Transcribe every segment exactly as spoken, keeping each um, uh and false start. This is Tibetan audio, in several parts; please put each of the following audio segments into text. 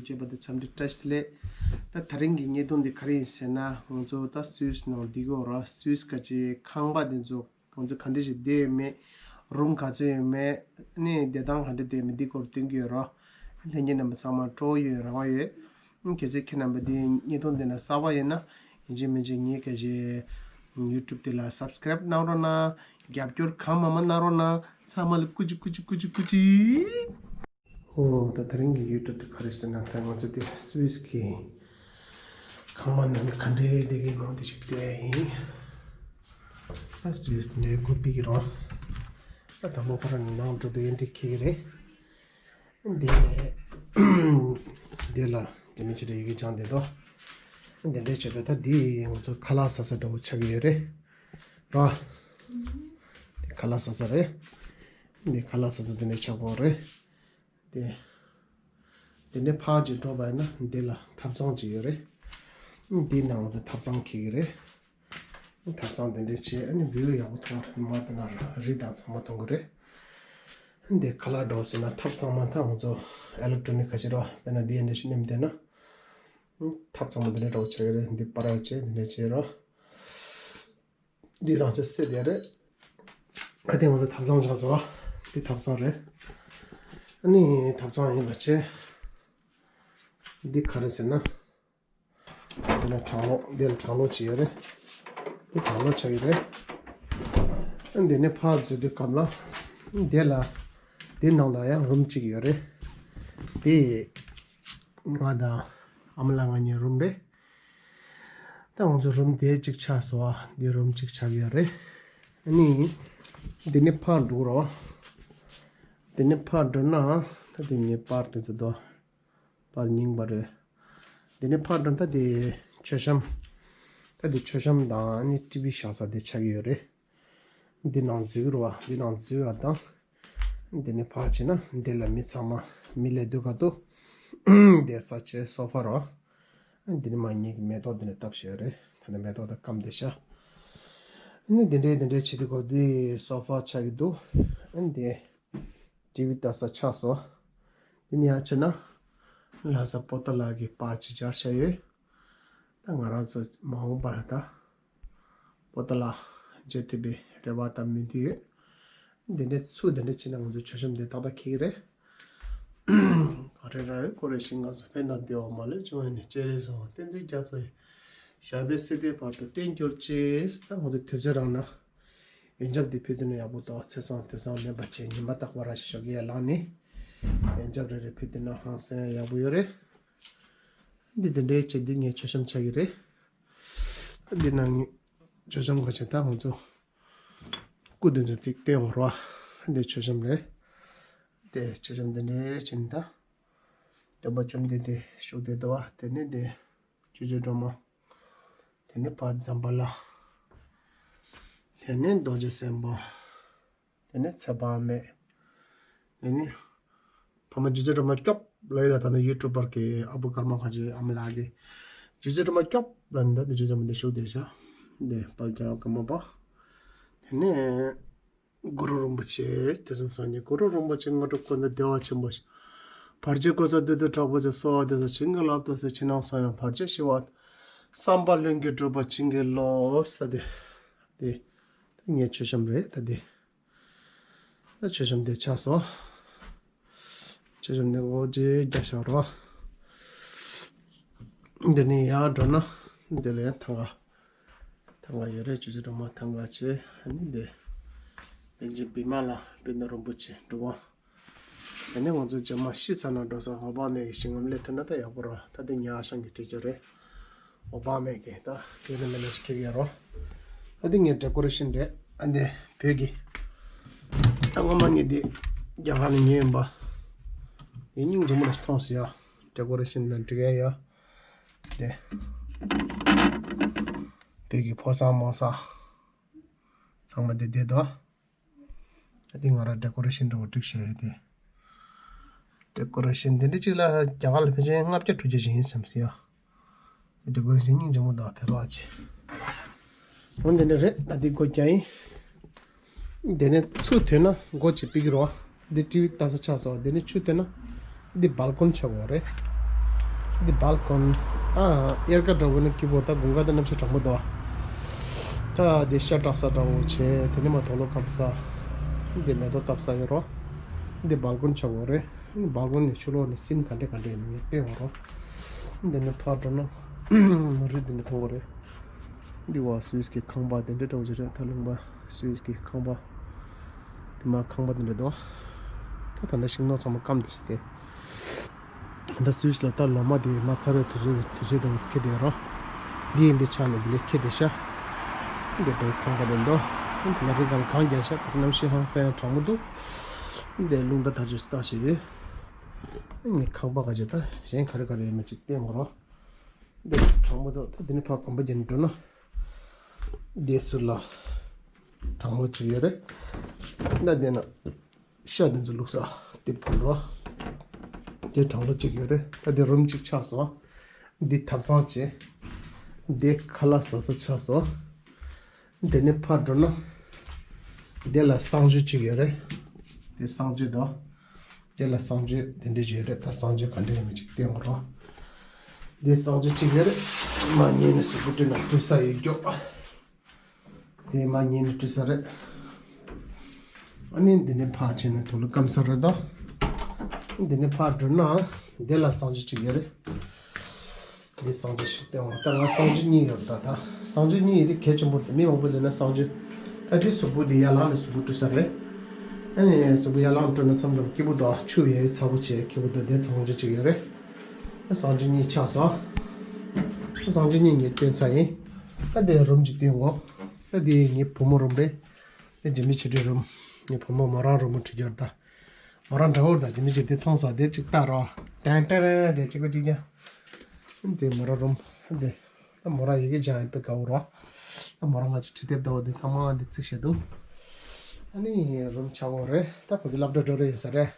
བྱས་པ་དེ་འཚམས་འདྲི་བཀྲ་ཤིས་བདེ་ལེགས། ད་ད་རིང་གི་བརྙན་ཐུང་འདི་ག་རེ་ཡིན་ཟེར་ན། ང་ཚོ་ད་སུད་སི་ནང་བསྡད་ཀྱི་ཡོད་ར། སུད་སི་ག་ཅིག་ཁང་པ་དེ་ཚོ་ང་ཚོ་ག་འདྲ་ཞིག་བསྡད་ཡོད་མེད། རུམ་ག་ཚོད་ཡོད་མེད། ཨ་ནི་བསྡད་སྟངས་ག་འདྲ་བསྡད་ཡོད་མེད། འདི་སྐོར་སྟོན་གྱི་ཡོད་ར། ལྷན་རྒྱས་རྣམ་པ་ཚང་མ་སྤྲོ་བོ་ཡོད་རང་དབང་ཡོད། གལ་སྲིད་ཁྱེད་རྣམ་པ་འདི་བརྙན་ཐུང་འདི་ན་གསར་པ་ཡིན་ན། ཡིན་གཅིག་མིན་གཅིག་ངའི་ག་ཅིག་ཡུ་ཊུབ་དེ་ལ་སབ་སི་ཀ་རེབ་གནང་རོགས་གནང་། རྒྱབ་སྐྱོར་གང་མང་མང་གནང་རོགས་གནང་། ཚང་མ་ལ་ཀུ་ཅི་ཀུ་ཅི་ཀུ་ཅི་ཀུ་ཅི། ཨོ་ད་དེ་རིང་གི་ཡུ་ཊུབ་དེ་ག་རེ་ཟེར་ན། ད་ང་ཚོ་དེ་སུད་སི་གི་ཁང་པ་ནང་གི་ག་འདྲའི་བསྡད་ཀྱི་མང་དེ་ཞིག་བལྟས་ཡིན། ད་སུད་སི་དེ་འདྲའི་ཁོ་པི་གི་རོ། ད་དང་པོ་ཁོ་རང་ནང་འགྲོ་དུས་ཨེན་ཊི་ཁྱེར་གི་རེད། འདི་འདི་ལ་དེ་མི་ཆེ་འདྲ་ཡི་གེ་སྦྱངས་བསྡད་དོ། འདི་འདྲའི་ཆེད་དུ་ད་འདི་ང་ཚོ་ཁ་ལག་ཟ་ས་འདྲ་བོ་ཆགས་ཀྱི་ཡོད་རེད་ར། འདི་ཁ་ལག་ཟ་ས་རེད། འདི་ཁ་ལག་ཟ་ས་འདི་འདྲ་ཆགས་ཀྱི་ཡོད་རེད། འདི་འདི་འདྲའི་ཕར་ཅིག་འགྲོ་བ་ཡིན་ན་འདི་ལ་ཐབ་ཚང་ཅིག་ཡོད་རེད། འདི་ནང་ང་ཚོ་ཐབ་ཚང་འཁྱེར་གྱི་རེད། ཐབ་ཚང་དེ་འདྲས་བྱས། ཨ་ནི་བིའུ་ཡག་པོ་མཐོང་རེད། མ་དེ་ན་རི་དང་ཚང་མ་མཐོང་གི་རེད། འདི་ཁ་ལག་འདྲ་བོ་ཟེར་ན་ཐབ་ཚང་མ་ད་ང་ཚོ་ཨེ་ལེག་ཊོ་ནིག་ག་ཅིག་རོ། དཔེར་ན་འདི་འདྲས་ཞིག་ནེམ་བསྡད་ན། ཐབ་ཚང་མ་འདི་འདྲས་འདྲ་བོ་ཆགས་ཀྱི་རེད། འདི་པར་བྱས་འདི་འདྲས་བྱས་རོ། འདི་རང་ཚོ་སེ་བསྡད་རེད། ཨ་དེ་ང་ཚོ་ཐབ་ཚང་ཆགས་སོ། འདི་ཐབ་ཚང་རེད། ཨ་ནི་ཐབ་ཚང་ཡིན་པ་བྱས། འདི་ག་རེ་ཟེར་ན། འདི་ནས་གྲང་གློག་འདི་ལ་གྲང་གློག་ཅིག་ཡོད་རེད། འདི་གྲང་གློག་ཆགས་ཀྱི་རེད། འདི་ནས་ཕར་འཛུལ་དུས་སྐབས་ལ་འདི་ལ་འདི་ནང་ལ་ཡང་རུམ་གཅིག་ཡོད་རེད། འདི་ང་དང་ཨ་མ་ལགས་ང་གཉིས་རུམ་རེད། ད་ང་ཚོ་རུམ་དེ་གཅིག་ཆགས་སོང་བ། འདི་རུམ་གཅིག་ཆགས་ཀྱི་ཡོད་རེད། ཨ་ནི་འདི་ནས་ཕར་འགྲོ་རོགས། འདི་ནས་ཕར་འགྲོ་ན་ད་འདི་ངའི་པར་དེ་ཚོ་དོ། པར་རྙིང་པ་རེད། འདི་ནས་ཕར་འགྲོ་ད་དེ་མཆོད་བཤམས། ད་དེ་མཆོད་བཤམས་དང་ཨ་ནི་ཊི་ཝི་བཞག་ས་དེ་ཆགས་ཀྱི་ཡོད་རེད། འདི་ནང་འཛུལ་རོགས། འདི་ནང་འཛུལ་བ་དང་། འདི་ནས་ཕར་ཕྱིན་ན་འདི་ལ་མི་ཚང་མ་མི་ལས་སྡུག་ག་འདུག་བསྡད་ས་བྱས་སོ་ཕ་རོ། འདི་ནས་མ་ཉིད་ཀྱི་མེ་ཏོག་འདི་ནས་བཏབ་བཞག་ཡོད་རེད། ད་ནི་མེ་ཏོག་དང་སྐམ་བསྡད་ཤག་ཨ་ནི་འདི་འདྲའི་འདི་འདྲའི་བྱེད་དུས་གོ་འདི་སོ་ཕ་ཆགས་ཀྱི་འདུག་ཨ་ནི་འདི། ཊི་ཝི་ལྟ་ས་ཆགས་སོང་། དེ་ནས་ཡར་ཕྱིན་ན་ལྷ་ས་པོ་ཏ་ལ་གི་པར་ཅིག་སྦྱར་བཞག་ཡོད། ད་ང་རང་ཚོ་མ་འོངས་པར་ད་པོ་ཏ་ལ་མཇལ་ཐུབ་པའི་རེ་བ་དང་སྨོན་འདུན་ཡོད། འདི་འདྲའི་ཚུལ་འདི་འདྲ་བྱས་ན་ང་ཚོ་མཆོད་བཤམས་འདི་ཏག་ཏག་འཁྱེར་གྱི་རེད། ག་རེ་ར་ཡོད་ཀོ་རེ་ཞིག་ང་ཚོ་ཕན་དང་བདེ་བ་མ་ལུས་འབྱུང་བའི་གནས། སྤྱན་རས་གཟིགས་དབང་བསྟན་འཛིན་རྒྱ་མཚོ་ཡི། ཞབས་པད་སྲིད་མཐའི་བར་དུ་བརྟན་གྱུར་ཅིག་ད་ང་ཚོ་དུས་ཚོད་རག་ན། ཡོན་ཆབ་འདི་ཕུལ་དུས་ན་ཡག་པོ་འདུག་ཚེས་བཟང་དུས་བཟང་ལེན་པ་བྱས་ཉི་མ་རྟག་པར་ར་ཞིག་ཞོགས་ཀས་ལངས་ནས། ཡོན་ཆབ་རེ་རེ་ཕུལ་དུས་ན་ཧང་སང་ཡག་པོ་ཡོད་རེད། འདི་དེ་འདྲའི་བྱས་འདི་ངའི་མཆོད་བཤམས་ཆགས་ཀྱི་རེད། འདི་ནང་མཆོད་བཤམས་ག་བྱས་ད་ང་ཚོ་སྐུ་དེ་ཚོ་ཐིག་བསྟན་འོང་རོགས། འདི་མཆོད་བཤམས་རེད། དེ་མཆོད་བཤམས་འདི་འདྲའི་བྱས་ནས་ད། སྟོན་པ་བཅོམ་ལྡན་འདས་བཞུགས་བསྡད་འདུག་བ། དེ་ནས་འདི། ཆུ་ཚོད་སྒྲོལ་མ། དེ་ནས་ཕར་ཛམ་བྷ་ལ། དེ་ནས་རྡོ་རྗེ་སེམས་དཔའ། དེ་ནས་ཚེ་དཔག་མེད། དེ་ནས་ཕ་མ་རྗེ་བཙུན་སྒྲོལ་མ་སྐྱོབ་ལབ་ཡོད་ད། ད་ནི་ཡུ་ཊུབ་པར་གྱི་ཨ་བུ་ཀརྨ་ཁ་ཆེ་ཨ་མ་ལགས་ཀྱིས་རྗེ་བཙུན་སྒྲོལ་མ་སྐྱོབ་ལབ་ནི་ད། དེ་རྗེ་བཙུན་སྒྲོལ་མ་འདི་བཞུགས་བསྡད་ཤག་འདི་དཔལ་རྒྱལ་ཀརྨ་པ། དེ་ནས། གུ་རུ་རིན་པོ་ཆེ་དུས་གསུམ་སངས་རྒྱས་གུ་རུ་རིན་པོ་ཆེ་དངོས་གྲུབ་ཀུན་ལྡན་བདེ་བ་ཆེན་པོ་ཞིག་བར་ཆད་ཀུན་སེལ་བདུད་འདུལ་དྲག་པོ་ཆེ་གསོལ་བ་འདེབས་སོ་བྱིན་གྱིས་བརླབ་ཏུ་གསོལ། ཕྱི་ནང་གསང་ཡང་བར་ཆད་ཞི་བ། བསམ་པ་ལྷུན་གྱིས་གྲུབ་པར་བྱིན་གྱིས་རློབས་ས་དེ། དེ། ད་ངའི་མཆོད་བཤམས་རེད་ད་དེ། ད་མཆོད་བཤམས་དེ་ཆགས་སོང་། མཆོད་བཤམས་དེ་འོ་ཇེ་རྒྱ་ཤར་རོ། འདི་ནས་ཡར་འགྲོ་ན་འདི་ལ་ཡང་ཐང་ག་ཐང་ག་ཡོད་རེད། ཆུ་ཚོད་སྒྲོལ་མ་ཐང་ག་བྱས། ཨ་ནི་འདི། པཎ་ཆེན་བི་མ་ལ་པཎ་ཆེན་རིན་པོ་ཆེ་སྒྲུབ་དབང་། དེ་ནས་ང་ཚོ་རྗེས་མ་ཤི་ཚར་ན་འགྲོ་ས་འོད་དཔག་མེད་ཀྱི་ཞིང་ཁམས་སླེབས་ཐུབ་ན་ད་ཡག་པོ་རེད། ད་དེ་ཉ་ཤང་གི་གྲས་ཆོད་རེད། འོད་དཔག་མེད་ཀྱི་ད་དེ་ནས་མེད་ན་ཞིག་ཁེག་ཡ་རོ། ད་དེ་ངའི་ཌེ་ཀོ་རེ་ཤན་རེད། ཨ་འདི་བོད་ཀྱི། ད་སྔོན་མ་ངས་འདི་རྒྱ་གར་ནས་ཉོས་ཡིན་པ། དེ་སྙིང་རྗེ་མོ་རེ་ཞིག་མཐོང་སོང་ཡ། ཌེ་ཀོ་རེ་ཤན་དང་འབྲི་ག་ཡ། དེ། བོད་ཀྱི་ཕོ་གསར་མོ་གསར། ཚང་མ་དེ་བསྡད་དོ། ཨ་དེ་ང་རང་ཌེ་ཀོ་རེ་ཤན་འདྲ་བོ་བསྒྲིགས་བཞག་ཡོད་དེ། ཌེ་ཀོ་རེ་ཤན་དེ་འདྲ་གཅིག་ལ་རྒྱ་གར་ལ་ཕལ་ཆེར་ལྔ་བརྒྱ་དྲུག་བརྒྱ་ཞིག་ཡིན་བསམ་སྲིད་ཡ། དེ་ཌེ་ཀོ་རེ་ཤན་སྙིང་རྗེ་མོ་དང་བོད་པ་ཅིག་འོ་འདི་འདྲ་རེད། ད་འདི་སྒོ་རྒྱག་ཡིན། དེ་ནས་ཆུ་ཐོན་ན་སྒོ་ཅིག་ཕྱེ་གི་རོ། འདི་ཊི་ཝི་ལྟ་ས་ཆགས་སོང་། དེ་ནས་ཆུ་ཐོན་ན་འདི་སྦལ་ཀོན་ཆགས་ཡོད་རེད། འདི་སྦལ་ཀོན། ཨ། དབྱར་ཁ་འདྲ་བོ་ནི་སྐྱིད་པོ། ད་དགུན་ཁ་ད་གནམ་གཤིས་གྲང་མོ་འདུག་ད་འདི་ཤ་བཀྲག་ས་འདྲ་བོ་བྱས། དེ་ནས་མར་དུག་ལོག་སྐམ་ས། འདི་མེ་ཏོག་བཏབ་ས་ཡོད་རོ། འདི་སྦལ་ཀོན་ཆགས་ཡོད་རེད། སྦལ་ཀོན་ནས་ཕྱི་ལོགས་ནས་སིན་ག་འདྲ་ག་འདྲ་ཡིན་མིན་སྟོན་ཡོད་རོ། འདི་ནས་ཕར་འགྲོ་ན་རི་འདི་ནས་མཐོང་གི་རེད། འདི་བ་སུད་སི་གི་ཁང་པ་དེ་འདྲ་འདྲ་བོ་ཅིག་རེད། ད་ལུང་པ་སུད་སི་གི་ཁང་པ། དེ་མ་ཁང་པ་དེ་འདྲ་འདུག་ད་ད་ལྟ་ཤིང་ནགས་ཚང་མ་སྐམ་དེ་ཞིག་སྟེ། ད་སུད་སི་ལ་ད་ལོ་མ་དེ་མ་ཚར་བའི་དུས་ཚོད་དུས་ཚོད་དུ་ཁེལ་བསྡད་རོ། འདི་ཡིན་པའི་ཆ་ནས་འདི་ལས་ཁེལ་བསྡད་ཤག་འདི་བའི་ཁང་པ་དེ་འདུག་ད་ལྟ་རི་སྒང་གངས་རྒྱག་ཤག་གནམ་གཤིས་ཧང་སང་ཡང་གྲང་མོ་འདུག་འདི་རླུང་རྟ་དར་ཅིག་བཏགས་བཞག་ཡོད། ངའི་ཁང་པ་ག་ཅིག་ད་གཞན་ག་རེ་ག་རེ་ཡོད་མེད་ཅིག་བལྟས་འོང་རོ། འདི་གྲང་མོ་འདུག་ད་འདི་ནས་ཕར་གོམ་པ་བརྒྱབ་ནས་འགྲོ་ན། འདི་ཟུར་ལ་གྲང་མོ་ཅིག་ཡོད་རེད། ད་འདི་ན་ཤ་དེ་ཚོ་བླུགས་ས་དེ་ཕུལ་རོ། དེ་གྲང་མོ་ཅིག་ཡོད་རེད། ད་འདི་རུམ་ཅིག་ཆགས་སོང་། འདི་ཐབ་ཚང་བྱས། འདི་ཁ་ལག་ཟ་ས་ཆགས་སོང་། འདི་ནས་ཕར་འགྲོ་ན། འདི་ལ་གསང་སྤྱོད་ཅིག་ཡོད་རེད། དེ་གསང་སྤྱོད་དོ། དེ་ལ་གསང་སྤྱོད་དེ་འདྲ་ཅིག་ཡོད་རེད། ད་གསང་སྤྱོད་ག་འདྲ་ཡིན་མིན་ཅིག་བལྟས་འོང་རོགས། དེ་གསང་སྤྱོད་ཅིག་ཡོད་རེད། མར་ཉལ་ནས་གཟུགས་པོ་བཀྲུས་ན་བཀྲུ་ས་ཡོད་རྒྱུ། དེ་མར་ཉལ་ནས་བཀྲུ་ས་རེད། ཨ་ནི་འདི་ནས་ཕར་ཕྱིན་ན་དུག་ལོག་སྐམ་ས་རེད་དོ། འདི་ནས་ཕར་འགྲོ་ན་འདི་ལ་གསང་སྤྱོད་ཅིག་ཡོད་རེད། འདི་གསང་སྤྱོད་ཞིག་བལྟས་འོང་། ད་ང་གསང་སྤྱོད་གཉིས་ཡོད། ད་ད་གསང་སྤྱོད་གཉིས་ཡོད་དེ་གལ་ཆེན་པོ་རེད། མི་མང་པོ་ལས་ན་གསང་སྤྱོད། ད་དེ་གཟུགས་པོ་འདི་ཡར་ལངས་ནས་གཟུགས་པོ་བཀྲུ་ས་རེད། ཨ་ནི་གཟུགས་པོ་ཡར་ལངས་བཀྲུས་ན་མཚམས་མཚམས་སྐྱིད་པོ་འདུག་ཆུ་ཡོད་ཚ་པོ་བྱས་སྐྱིད་པོ་འདུག་དེ་གསང་སྤྱོད་ཅིག་ཡོད་རེད། ད་གསང་སྤྱོད་གཉིས་ཆགས་སོང་། ད་གསང་སྤྱོད་གཉིས་ངས་བསྟན་ཚར་ཡིན། ད་དེ་རུམ་ཅིག་བསྟན་འོང་། ད་དེ་ངའི་བུ་མོ་རུམ་རེད། དེ་ཇི་མི་ཆེ་འདྲའི་རུམ། ངའི་བུ་མོ་མོ་རང་རུམ་མོ་ཁྲིད་རྒྱུ་རེད་ད། མོ་རང་འདྲ་བོ་རེད་ད། ཇི་མི་ཆེ་དེ་མཐོང་སོང་། དེ་ཅིག་ལྟ་རོགས། ཏན་ཏན་རེད་དེ་གཅིག་པ་གཅིག་རྐྱང་། དེ་མོ་རང་རུམ་དེ། ད་མོ་རང་ཡི་གེ་སྦྱང་ཡིན་པའི་དགའ་བོ་རོགས། ད་མོ་རང་ང་ཅིག་ཁྲིད་དེབ་ལྟ་བུ་དེ་ཚང་མ་འདི་བརྩིགས་བཞག་འདུག་ཨ་ནི་རུམ་ཆགས་འོང་རེད། ད་ཁོ་ཚོ་སློབ་གྲྭ་འགྲོ་རེ་ཡོད་ས་རེད།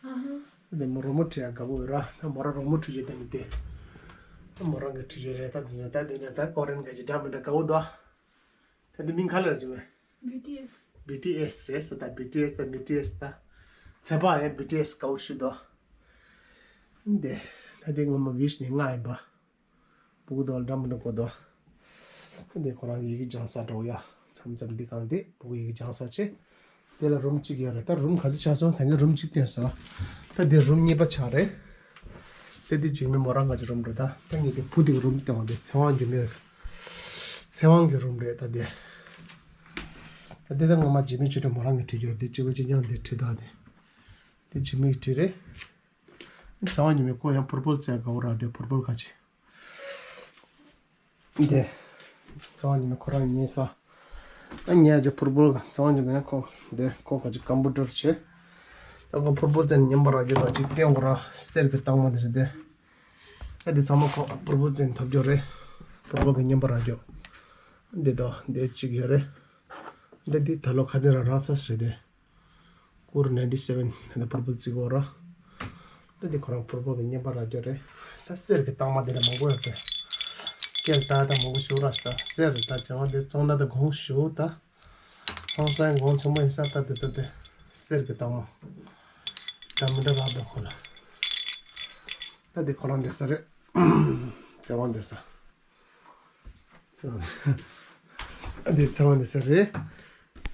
ཨ་ཧ། དེ་མོ་རང་རུམ་མོ་ཁྲིད་ཡ་དགའ་བོ་ཡོད་ར། ད་མོ་རང་རུམ་མོ་ཁྲིད་ཡོད་དེ་མི་དེ། ད་མོ་རང་གི་ཁྲིད་ཡོད་རེད། ད་དེ་ཚོ་ད་དེ་ནས་ད་ཀོ་རེན་ག་ཅིག་འདྲ་མི་འདྲ་དགའ་བོ་འདུག་ད་འདི་མིང་ག་ལ་རེད་ཅེས་པས། བི་ཊི་ཨེས། བི་ཊི་ཨེས་རེད་ཟེར། ད་བི་ཊི་ཨེས་ད་མི་ཊི་ཨེས་ད། ཚེ་དཔག་ཡང་བི་ཊི་ཨེས་དགའ་བོ་ཞུ་དོ། འདི། ད་འདི་ངོ་མ་བི་ཤི་ནི་ང་ཡིན་པ། སྤུ་གུ་དོ་འདྲ་མི་འདྲ་གོ་དོ། འདི་ཁོ་རང་ཡི་གེ་སྦྱང་ས་འགྲོ་ཡ། མཚམས་མཚམས་འདི་གང་འདི་སྤུ་གུ་ཡི་གེ་སྦྱང་ས་ཆེ། དེ་ལ་རུམ་གཅིག་ཡོད་རེད། ད་རུམ་ག་ཚོད་ཆགས་སོང་། ད་ངས་རུམ་གཅིག་བསྟན་སོང་། ད་འདི་རུམ་གཉིས་པ་ཆགས་རེད། ད་འདི་འཇིགས་མེད་མོ་རང་ག་ཅིག་རུམ་རེད་ད། ད་ངས་འདི་བུ་འདི་གི་རུམ་བསྟན་བ། འདི་ཚེ་དབང་འགྱུར་མེད། ཚེ་དབང་གི་རུམ་རེད་ད་འདི། ད་འདི་ད་ངོ་མ་འཇིགས་མེད་ཆེ་འགྲོ་མོ་རང་གི་ཁྲིད་རྒྱུ་རེད། འདི་གཅིག་པ་གཅིག་རྐྱང་འདི་ཁྲིད་ད་འདི། འདི་འཇིགས་མེད་ཀྱི་ཁྲིད་རེད། ཚེ་དབང་འགྱུར་མེད་ཁོ་ཡང་ཕུར་བུ་རྩེ་དགའ་བོ་ར། འདི་ཕུར་བུ་ག་ཅིག་འདི། ཚེ་དབང་འགྱུར་མེད་ཁོ་རང་ཉལ་ས། ཨ་ཉལ་ཅིག་ཕུར་བུ་ག་ཚེ་དབང་འགྱུར་མེད་ཁོ། འདི་ཁོ་ག་ཅིག་ཀམ་པུ་ཊར་བྱེད། ད་ཁོ་ཕུར་བུ་ཅན་མཉམ་པར་ར་རྒྱུ་དང་ཅིག་སྟེང་གོ་ར་གསེར་གྱི་རྟགས་མ་དེ་རེད་དེ། ཨ་འདི་ཚང་མ་ཁོ་ཕུར་བུ་ཅན་ཐོབ་རྒྱུ་རེད། ཕུར་བུ་གི་མཉམ་པར་ར་རྒྱུ། འདི་དོ་འདི་གཅིག་ཡོད་རེད། འདི་འདི་ད་ལོ་ཁ་ཚན་ར་རག་ཚར་རེད་དེ། སྐོར་ནའིན་ཊི་སེ་ཝེན་ད་ཕུར་བུ་བརྩི་གོ་ར། ད་འདི་ཁོ་རང་ཕུར་བུ་གི་བརྙན་པར་རག་རྒྱུ་རེད། ད་གསེར་གྱི་རྟགས་མ་དེ་འདྲ་མང་པོ་ཡོད་པས། སྐད་ད་ད་མང་པོ་ཞུ་ར་ད་གསེར་རེད། ད་བྱ་བ་འདི་བཙོང་ན་ད་གོང་ཞུ་ད། ཧང་སང་གོང་ཆེན་པོ་ཡིན་ས་ད་དེ་ཚོ་དེ་གསེར་གྱི་རྟགས་མ། ད་མི་འདྲ་བ་ད་ཁོ་ལ། ད་འདི་ཁོ་རང་འདི་ས་རེད། ཚེ་དབང་འདི་ས། འདི་ཚེ་དབང་འདི་ས་རེད།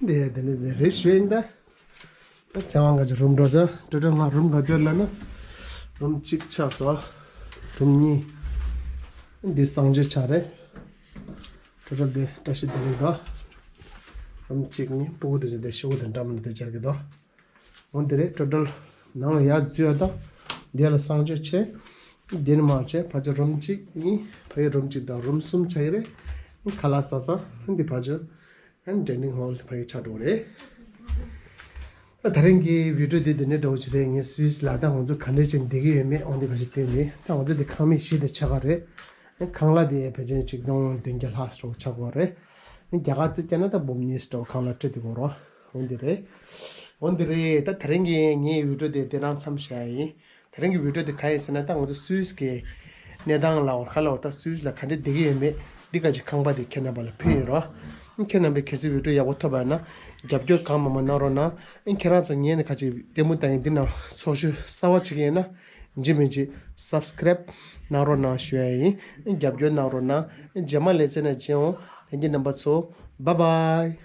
འདི་འདི་ནི་འདི་རེད་ཞུ་ཡིན་ད། ད་ཚེ་དབང་ག་ཅིག་རུམ་འགྲོ་ས། ཊོ་ཊལ་ང་རུམ་ག་ཚོད་ལ་ན། རུམ་གཅིག་ཆགས་སོ། རུམ་གཉིས། འདི་གསང་སྤྱོད་ཆགས་རེད། ཊོ་ཊལ་འདི་བཀྲ་ཤིས་བདེ་ལེགས་དོ། རུམ་གཅིག་གཉིས་སྤུ་གུ་དེ་ཚོ་འདི་ཤོག་གུ་དེ་འདྲ་མི་འདྲ་དེ་སྦྱར་གི་དོ། འོ་འདི་རེད། ཊོ་ཊལ་ནང་ལ་ཡར་འཛུལ་ཡ་དང་། འདི་ལ་གསང་སྤྱོད་བྱས། འདི་ནས་མར་བྱས་ཕར་ཕྱོགས་རུམ་གཅིག་གཉིས། ཕ་གི་རུམ་གཅིག་དང་རུམ་གསུམ་ཆགས་ཀྱི་རེད། ཁ་ལག་ཟ་ས་འདི་ཕར་ཕྱོགས། ཨན་ཌའི་ནིང་ཧོལ་ཕ་གི་ཆགས་འགྲོ་གི་རེད། ད་དེ་རིང་གི་བི་ཌིའོ་འདི་འདི་ནས་འདྲ་བོ་ཅིག་རེད། ངས་སུད་སི་ལ་ད་ང་ཚོ་ག་འདྲས་བྱས་བསྡད་ཀྱི་ཡོད་མེད་འོ་འདི་ག་ཞིག་བསྟན་ནས། ད་ང་ཚོ་འདི་ཁང་མིག་བཞི་དེ་ཆགས་ཀ་རེད། ཁང་གླ་དེ་ཕལ་ཆེར་ཆིག་སྟོང་བདུན་བརྒྱ་ལྷག་ཙམ་ཆགས་ཀྱི་ཡོད་རེད། རྒྱ་གར་རྩིས་བརྒྱབ་ན་ད་འབུམ་གཉིས་ཙམ་ཁང་གླ་སྤྲད་དེ་དགོས་རེད། འོ་འདི་རེད། འོ་འདི་རེད། ད་དེ་རིང་གི་ངའི་བི་ཌིའོ་དེ་དེ་རང་མཚམས་བཞག་ཡ་ཡིན། དེ་རིང་གི་བི་ཌིའོ་དེ་ག་ཡིན་ཟེར་ན། ད་ང་ཚོ་སུད་སི་གི་གནས་སྟངས་ལ་འོར་ཁ་ལ་འོར་ད་སུད་སི་ལ་ག་འདྲས་བསྡད་ཀྱི་ཡོད་མེད་འདི་ག་ཅིག་ཁང་པ་དེ་ཁྱེད་རྣམ་པ་ལ་ཕུལ་ཡོད་རོ། ཁྱེད་རྣམ་པས་གལ་སྲིད་བི་ཌིའོ་ཡག་པོ་ཐོབ་པ་ཡིན་ན་རྒྱབ་སྐྱོར་གང་མང་མང་གནང་རོགས་གནང་། ཁྱེད་རང་ཚོ་ངས་ནི་ག་ཅིག་ལྟད་མོ་ལྟ་ཡིན་འདི་ནང་ཚོགས་ཞུགས་གསར་པ་བྱེད་ཀྱི་ཡིན་ན། ཡིན་གཅིག་མིན་གཅིག་སབ་སི་ཀེ་རེབ་གནང་རོགས་གནང་ཞུ་ཡ་ཡིན། རྒྱབ་སྐྱོར་གནང་རོགས་གནང་། རྗེས་མ་ལེ་ཚན་ནང་མཇལ་འོང་། ལྷན་རྒྱས་རྣམ་པ་ཚོ། བཱའི་བཱའི།